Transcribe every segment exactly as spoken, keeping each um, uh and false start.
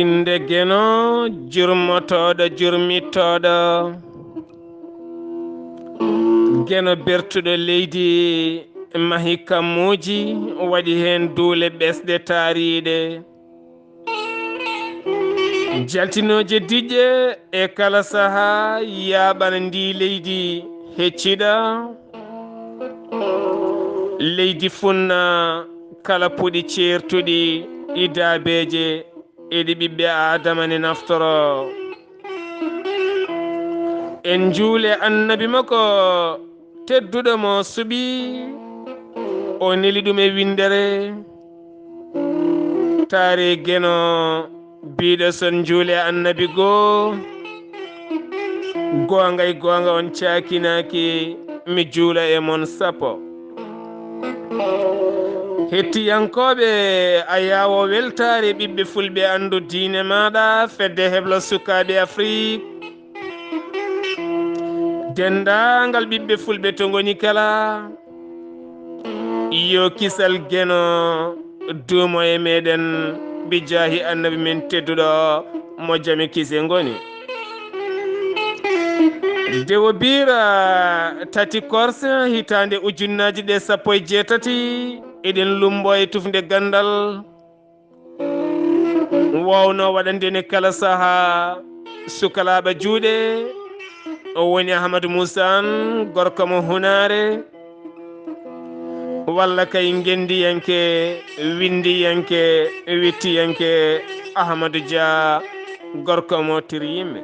Innde Geno, jurmotooɗo, jurmittooɗo. Geno bertuɗo leydi, mahi kammuuji, waɗi heen duule ɓesɗe taariiɗe. Jaltinooje diƴƴe e kala sahaa yaaɓana ndi leydi hecciɗa. Leydi funna kala puɗi ceertuɗi e daabeeje e ɗi ɓiɓɓe Aadama ne naftoro. En njuule Annabi makko tedduɗo mo suɓi, o neli ɗum e winndere. Taari Geno biiɗo son njuule Annabi goo. Goonga e goonga on caakinaaki, mi juula e mon sappo. Hettiyankooɓe, a yaawo weltaare ɓiɓɓe fulɓe anndu diine maaɗa, fedde heblo sukaaɓe Afrik. Denndaangal ɓiɓɓe fulɓe to ngoni kala, yo kisal Geno duumo e meɗen, bi jaahi Annabi men tedduɗo mo jam e kise ngoni. Dewo Biira tati Korse, hitaande ujunnaaji ɗe sappo e jeetati, eɗen lumbo e tufnde ganndal. Wowno waɗande ne kala sahaa sukalaaɓe juuɗe, o woni Ahmadu Muusa Aan, gorko mo Hunaare, walla kay ngenndiyanke, winndiyanke, wittiyanke Ahmadu Dia, gorko mo Tiryimme.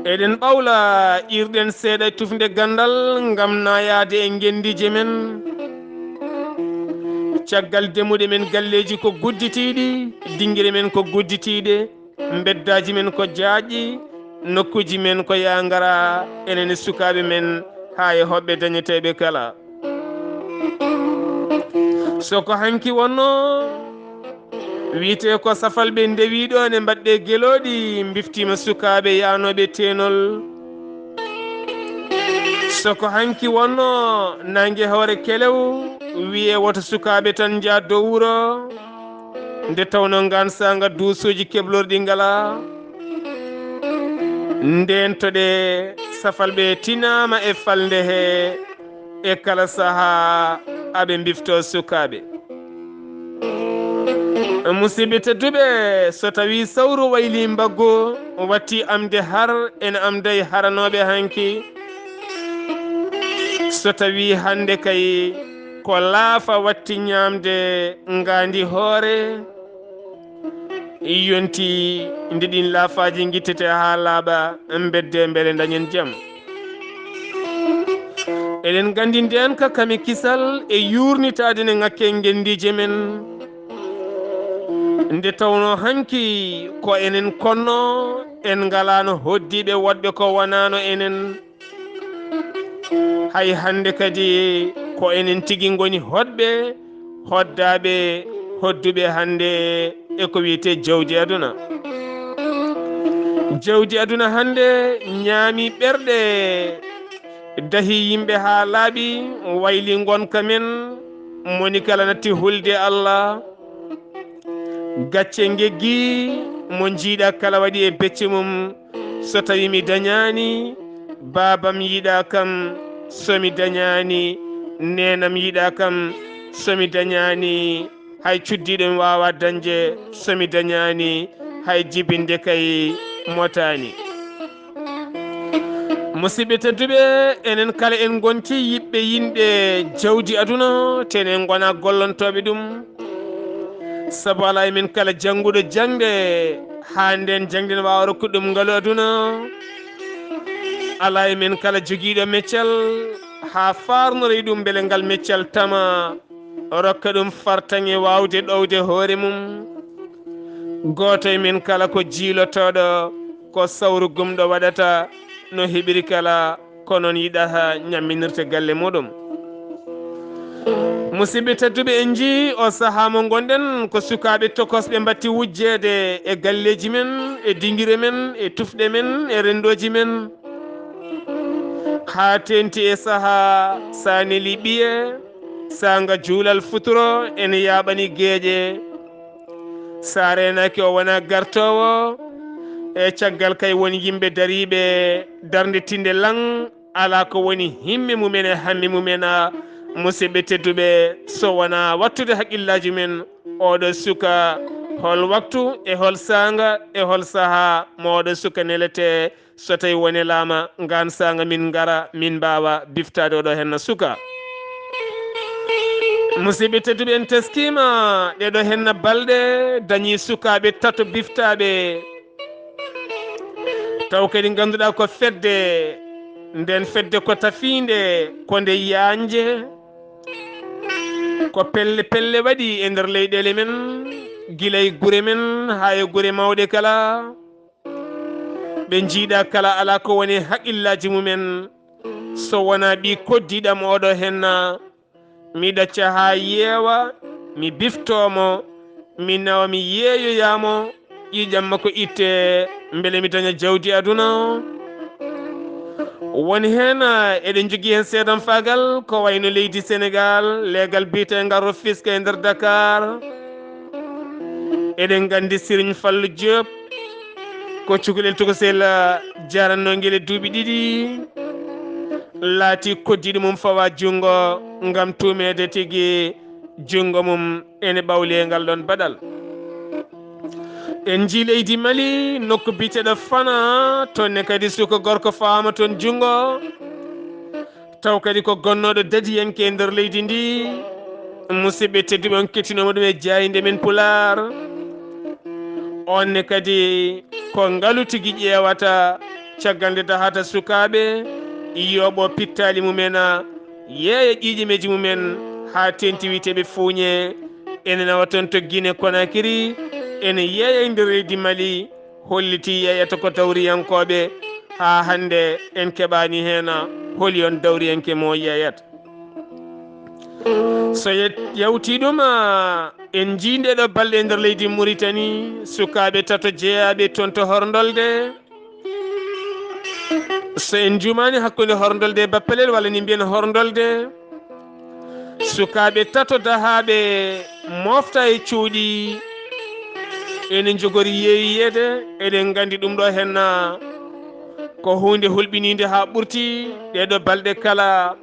Eɗen ɓawla, irɗen seeɗa e tufnde ganndal ngam naayaade e ngenndiije men. Caggal demuɗe men galleeji ko gudditiiɗi, dinngire men ko gudditiiɗe, mbeddaaji men ko jaajɗi, nokkuuji men ko yaa ngara, enen e sukaaɓe men haa e hoɓɓe dañeteeɓe kala. So ko hanki wonno, wiyetee ko safalɓe ndewiiɗo ne mbaɗɗe gelooɗi, mbiftiima sukaaɓe yaanooɓe teenol. So ko hanki wonno, naange hoore kelew, wiyee woto sukaaɓe tan njah dow wuro. Nde tawno ngaan saanga duusuuji keblorɗi ngalaa. Ndeen to ɗe safalɓe tinaama e falnde he, e kala sahaa aɓe mbiftoo sukaaɓe. Musidɓe tedduɓe, so tawii sawru waylii mbaggu, watti amde har, ene amday haranooɓe hanki. So tawii hannde kay ko laafa watti ñaamde ngaandi hoore, yonti nde ɗiin laafaaji ngittetee haa laaɓa, mbedde mbele ndañen jam. Eɗen nganndi ndeen ka kame kisal e yuurnitaade ne ŋakke ngenndiije men. Nde tawnoo hanki ko enen konno, en ngalaano hoddiiɓe woɗɓe ko wanaano enen. Hay hannde kadi ko enen tigi ngoni hoɗɓe, hoddaaɓe, hodduɓe hannde e ko wiyetee jawdi aduna. Jawdi aduna hannde ñaami ɓerɗe, dahi yimɓe haa laaɓi, wayli ngonka men, moni kala natti hulde Allah. Gacce ngeggi, mo njiiɗa kala waɗi e becce mum. So tawi mi dañaani, baabam yiɗa kam, so mi dañaani, neenam yiɗa kam, so mi dañaani, hay cuddiiɗo mi waawa dañde, so mi dañaani, hay jibinde kay motaani. Musidɓe tedduɓe, enen kala en ngonti yiɓɓe yinɓe jawdi aduna, tene en ngona gollantooɓe ɗum. Sabu alaa e men kala jannguɗo jaŋde, haa ndeen jaŋde ne waawa rokkude ɗum ngalu aduna. Alaa e men kala jogiiɗo meccal, haa faarnora e ɗum mbele ngal meccal tama, rokka ɗum fartaŋŋe waawde ɗowde hoore mum. Gooto e men kala ko jiilotooɗo, ko sawru gumɗo waɗata, no heɓiri kala, ko noon yiɗata ñamminirta galle muɗum. Musidɓe tedduɓe, en njii o sahaa mo ngonɗen ko sukaaɓe tokosɓe mbatti wujjeede e galleeji men, e dingire men, e tufɗe men, e renndooji men. Haa teenti e sahaa Saaneli ɓiye, Saanga juulal futuro ene yaaɓani geeƴe. Sa reenaaki o wona gartoowo. E caggal kay won yimɓe dariiɓe darnde tinde lan, alaa ko woni himme mumen e hamme mumen. A, musidɓe tedduɓe, so wonaa wattude haqqillaaji men, oɗo suka, hol waktu e hol saanga e hol sahaa mo oɗo suka neletee? So tawi wonelaama ngaan saanga min ngara, min mbaawa biftaade oɗo henna suka. Musidɓe tedduɓe, en teskiima ɗeɗo henna balɗe dañi sukaaɓe tato biftaaɓe. Taw kadi ngannduɗaa ko fedde, nden fedde ko tafiinde, ko nde yaanje, ko pelle pelle waɗi e nder leyɗeele men, gila e gure men haa e gure mawɗe kala. Ɓe njiiɗa kala alaa ko woni haqqillaaji mumen. So wonaa ɓii koddiiɗam oɗo henna, mi ɗacca haa yeewa, mi biftoo mo, mi nawa, mi yeeyoyaa mo, ƴiiƴam makko itte, mbele mi daña jawdi aduna. Won heen, eɗen njogii heen seedan faagal, ko wayno leydi Senegaal, leegal biyeteengal Rufisque e nder Dakar. Eɗen nganndi Serigne Fallou Diop, ko cukalel tokosel, ah, jarannoo ngel e duuɓi ɗiɗi, laati koddiiɗo mum fawa junngo ngam tuumeede tigi junngo mum ene ɓawli e ngal ɗoon baɗal. En njii leydi Mali, nokku biyeteeɗo Fana, toon ne kadi suka gorko fawaama toon junngo. Taw kadi ko gonnooɗo dadiyanke e nder leydi ndi. Musidɓe tedduɓe, on kettinooma ɗum e jaaynde men Pulaar. On ne kadi ko ngalu tigi ƴeewata caggal nde dahata sukaaɓe, yooɓo pittaali mumen, yeeya ƴiiƴameeji mumen haa teeŋti wiyeteeɓe Fuuñe. Ene nawa toon to Guinée Conakry, ene yeeya e nder leydi Mali. Hollitii yeeyata ko dawriyankooɓe, haa hannde en keɓaani heen holi on dawriyanke mo yeeyata. So yet-, yawtii ɗum, ah, en njii nde ɗo balɗe e nder leydi Muritani, sukaaɓe tato jeyaaɓe toon to Horndolde. So en njuumaani, hakkunde Horndolde e Bappalel, walla ni mbiyen Horndolde, sukaaɓe tato dahaaɓe mofta e cuuɗi ene njogori yeeyiyeede. Eɗen nganndi ɗum ɗo henna ko huunde hulɓiniinde haa ɓurti. Ɗee ɗo balɗe kala,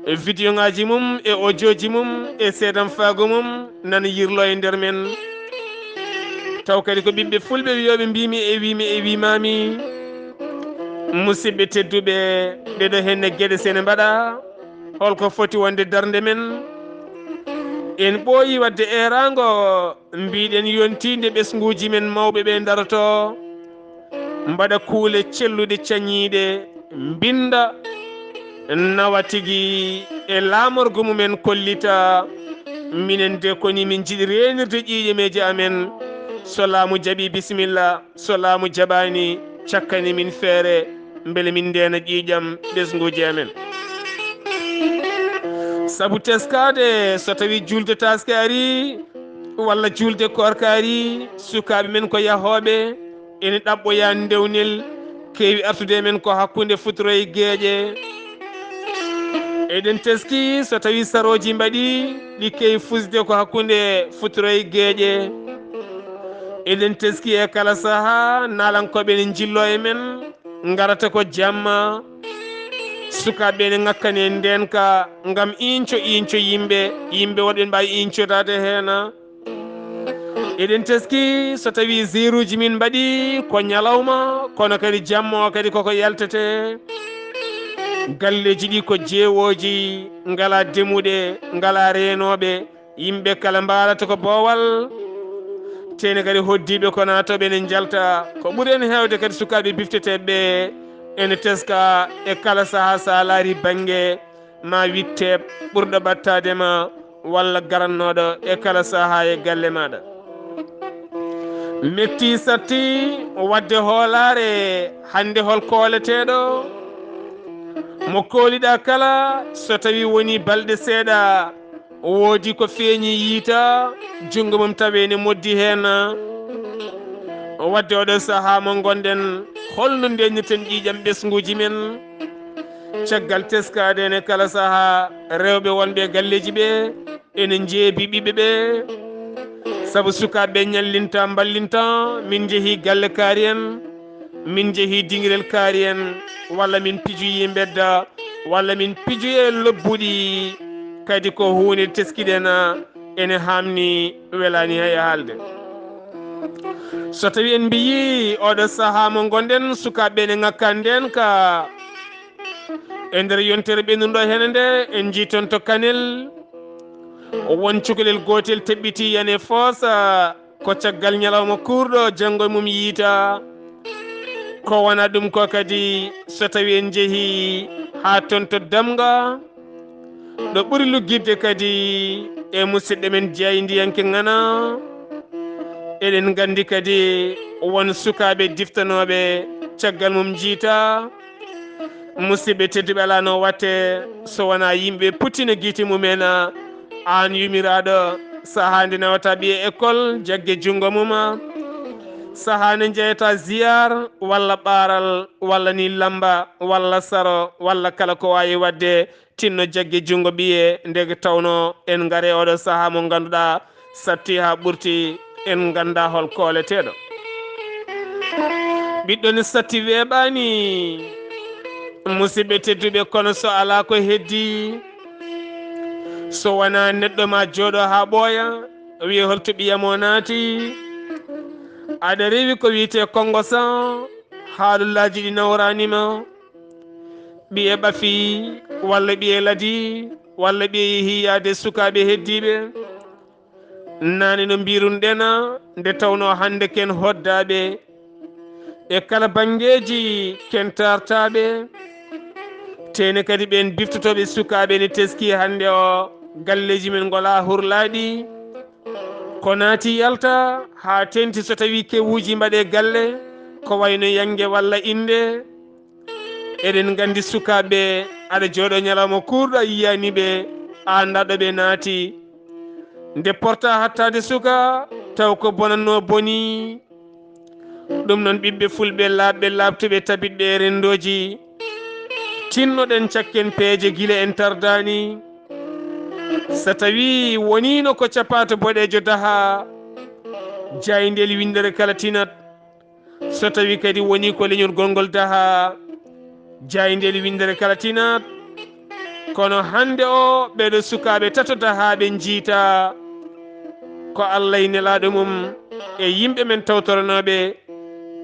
e vidéo ŋaaji mum, e audio ji mum, e seedan faago mum nana yirlo e nder men. Taw kadi ko ɓiɓɓe fulɓe wiyooɓe mbiimi e wiimi e wiimaami. Musidɓe tedduɓe, ɗee ɗo henne geɗe sene mbaɗa, holko foti wonde darnde men? En ɓooyi waɗde eeraango, mbiɗen yontii nde ɓesnguuji men mawɓe ɓe ndaroto, mbaɗa kuule celluɗe cañiiɗe, mbinnda, nawa tigi e laamorgo mumen kollita. Minen de koni min njiɗi reenirde ƴiiƴameeje amen. So laamu jaɓii, bisimilla. So laamu jaɓaani, cakkani min feere, mbele min ndeena ƴiiƴam ɓesnguuji amen. Sabu teskaade, so tawii juulde taaske arii, walla juulde koorka arii, sukaaɓe men ko yahooɓe, ene ɗaɓɓoyaa ndewnel, keewi artude e men ko hakkunde futuro e geeƴe. Eɗen teskii so tawii sarooji mbaɗii, ɗi keewi fusde ko hakkunde futuro e geeƴe. Eɗen teskii e kala sahaa, naalankooɓe ene njilloo e men, ngarata ko jamma. Sukaaɓe ene ŋakkani e ndeenka ngam iinco iinco yimɓe, yimɓe woɗɓe mbaawi iincodaade heen. Eɗen teskii so tawii ziiruuji min mbaɗii ko ñalawma, kono kadi jamma o kadi koko yaltetee. Galleeji ɗi ko jeewooji, ngalaa demuɗe, ngalaa reenooɓe, yimɓe kala mbaalata ko boowal. Teene kadi hoɗdiiɓe ko naatooɓe ene njalta. Ko ɓuri en heewde kadi sukaaɓe bifteteeɓe ɓe ene teska e kala sahaa, so a laarii bannge ma witte ɓurɗo ɓattaade ma walla garannooɗo e kala sahaa e galle maaɗa. Metti satti waɗde hoolaare hannde, hol kooleteeɗo mo kooliɗaa kala, so tawii wonii balɗe seeɗa, woodi ko feeñi yiita, junngo mum tawi ene moddi heen. Waɗde oɗo sahaa mo ngonɗen, holno ndeñirten ƴiiƴam ɓesnguuji men? Caggal teskaade ene kala sahaa, rewɓe wonɓe e galleeji ɓe ene njeebi ɓiɓɓe ɓe. Sabu sukaaɓe ɓe ñallinta, mballinta, min njehii galle kaari en, min njehii dingirel kaari en, walla min pijoyii mbedda, walla min pijoyii e lobbuɗi. Kadi ko huunde teskiɗen, ene haamni, welaani hay e haalde. So tawi en mbiyii oɗo sahaa mo ngonɗen, sukaaɓe ɓe ene ŋakka ndeen ka e nder yontere ɓennunɗo hene nde, en njii toon to Kanel, won cukalel gootel teɓɓitii yana e foosa, ko caggal ñalawma kuurɗo janngo mum yiyta. Ko wona ɗum ko kadi, so tawi en njehii haa toon to Damga, ɗo ɓuri luggitde kadi e musidɗo men jaayndiyanke ŋana, eɗen nganndi kadi won sukaaɓe diftanooɓe caggal mum njiyta. Musidɓe tedduɓe, alaa no watte so wonaa yimɓe puttino gite mumen. Aan yumiraaɗo, sahaa nde nawata ɓiye école jagge junngo mum, sahaa nde njeyata ziyaar walla ɓaaral walla ni lamba walla saro walla kala ko waawi waɗde, tinno jagge junngo ɓiye, nde tawnoo en ngare oɗo sahaa mo ngannduɗaa satti haa ɓurti, en nganndaa hol kooleteeɗo. Ɓiɗɗo ne satti weeɓaani, musidɓe tedduɓe, kono so alaa ko heddii, so wonaa neɗɗo ma jooɗo haa ɓooya, wiye, "Holto ɓiyam o naati?" Aɗa rewi ko wiyetee Konngo San, haalullaaji ɗi nawraani ma, ɓiye ɓafi, walla ɓiye ladi, walla ɓiye yehi yaade sukaaɓe heddiiɓe. Naane no mbirunɗena, nde tawnoo hannde ken hoddaaɓe e kala banngeeji, ken taartaaɓe. Teene kadi ɓeen biftotooɓe sukaaɓe ne teskii hannde o, galleeji men ngolaa hurlaaɗi. Ko naati yalta haa teenti so tawii kewuuji mbaɗee galle, ko wayno yannge walla innde. Eɗen nganndi sukaaɓe, aɗa jooɗo ñalawma kuurɗo, a yiyaani ɓe, a anndaa ɗo ɓe naati. Nde porta hattaade suka, taw ko bonannoo bonii. Ɗum noon, ɓiɓɓe fulɓe laaɓɓe, laaɓtuɓe, tabitɓe e renndooji, tinnoɗen cakken peeje gila en tardaani. So tawii woniino ko capaato boɗeejo daha, jaayndeeli winndere kala tinat. So tawi kadi woni ko leñol gongol daha, jaayndeeli winndere kala tinat. Kono hannde o, ɓeeɗo sukaaɓe tato dahaaɓe njiita ko Allah e nelaaɗo mum e yimɓe men tawtoranooɓe,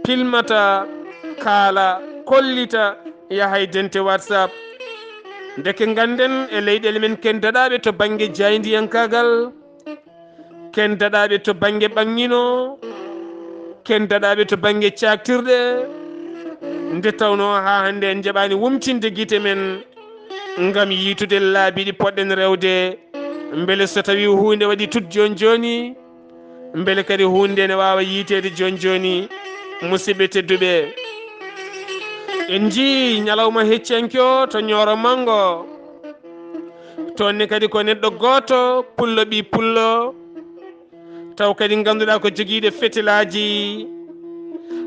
pilmata, kaala, kollita, yaha e dente WhatsApp. Ndeke ngannden e leyɗeele men ken daɗaaɓe to bannge jaayndiyankaagal, ken daɗaaɓe to bannge ɓaŋŋino, ken daɗaaɓe to bannge caaktirɗe, nde tawnoo haa hannde en njaɓaani wumtinde gite men ngam yiitude laabi ɗi poɗɗen rewde, mbele so tawii huunde waɗi tut jooni jooni, mbele kadi huunde ne waawa yiiteede jooni jooni. Musidɓe tedduɓe, en njii ñalawma heccanke o to Ñooro Manngo. Toon ne kadi ko neɗɗo gooto, pullo ɓii pullo, taw kadi ngannduɗaa ko jogiiɗo fetelaaji,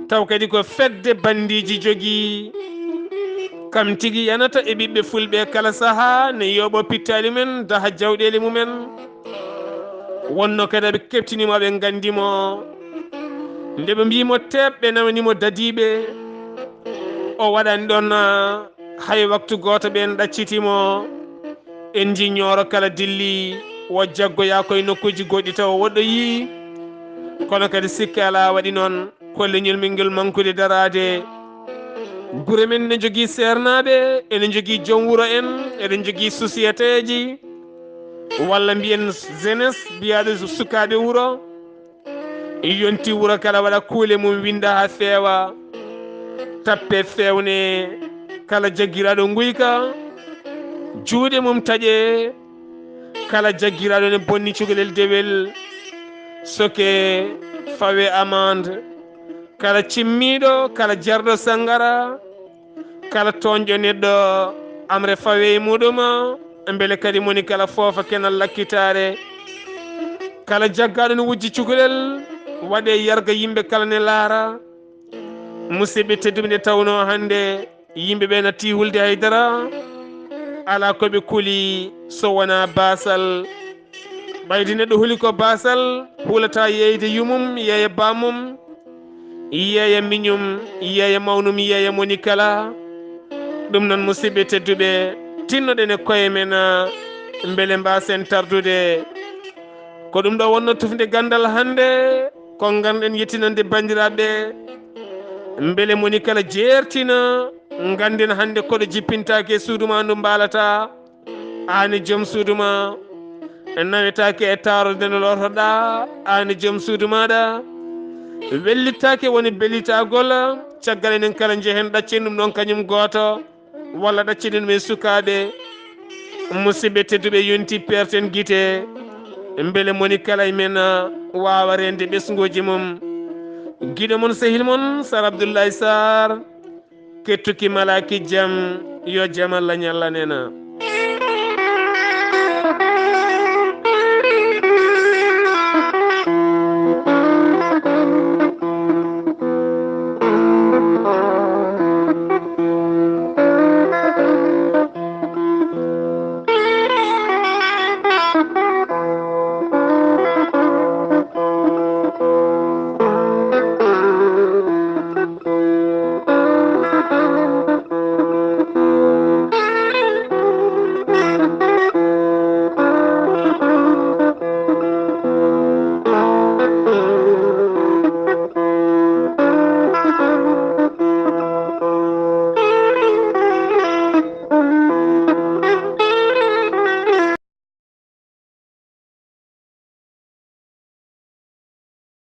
taw kadi ko fedde banndiiji jogii. Kam tigi yanata e ɓiɓɓe fulɓe kala sahaa ne yooɓoo pittaali men, daha jawɗeeli mumen. Wonno kadi ɓe keɓtini mo, ɓe nganndi mo. Nde ɓe mbii mo teeɓ, ɓe nawani mo dadiiɓe. O waɗani ɗoon, ah, hay waktu gooto ɓeen ɗacciti mo. En njii Ñooro kala dilli, wo jaggoyaa koye nokkuuji goɗɗi tawa woɗɗoyii. Kono kadi sikke alaa, waɗi noon ko leñol men ngel mankude daraade. Gure men ne njogii seernaaɓe, ene njogii joom wuro en, eɗen njogii sociétéji, walla mbiyen jeunesse, mbiyaaɗo sukaaɓe wuro. Yonti wuro kala waɗa kuule mum, winnda haa feewa, tappe feewne, kala jaggiraaɗo nguyka, juuɗe mum taƴe, kala jaggiraaɗo ne bonni cukalel dewel, soke, fawe amande, kala cimmiiɗo, kala jarɗo sanngara, kala tooñɗo neɗɗo, amre fawe e muɗum, mbele kadi moni kala foofa kenal lakkitaare. Kala jaggaaɗo ne wujji cukalel, waɗe yarga yimɓe kala ne laara. Musidɓe tedduɓe, nde tawnoo hannde Yimɓe ɓe natti hulde haydara, ala ko ɓe kuli so wona basal. Ɓaydi neɗɗo huli ko basal, hulata yeeyde yumum, yeeya bamum, yeeya miñum, yeeya mawnum, yeeya moni kala. Ɗum noon, musidɓe tedduɓe, tinnoɗen e koye men, mbele mbasen tardude. Ko ɗum ɗo wonno tufnde ganndal hannde, ko ngarɗen yettinande banndiraaɓe. Mbele moni kala jeertina, ngannden hannde koɗo jippintaake e suudu ma ndu mbaalata. Aan e joom suudu ma, nawetaake e taarorde nde lortoɗa, aan e joom suudu maɗa. Wellittaake woni bellitagol, caggal enen kala njehen ɗaccen ɗum ɗon kañum gooto, walla ɗaccen ɗum e sukaaɓe. Musidɓe tedduɓe, yonti perten gite, mbele moni kala e men waawa reende ɓesnguuji mum. Giɗo mon, sehil mon, Sar Abdoulaye Sarr, kettuki malaki jam, yo jam Allah ñallan en.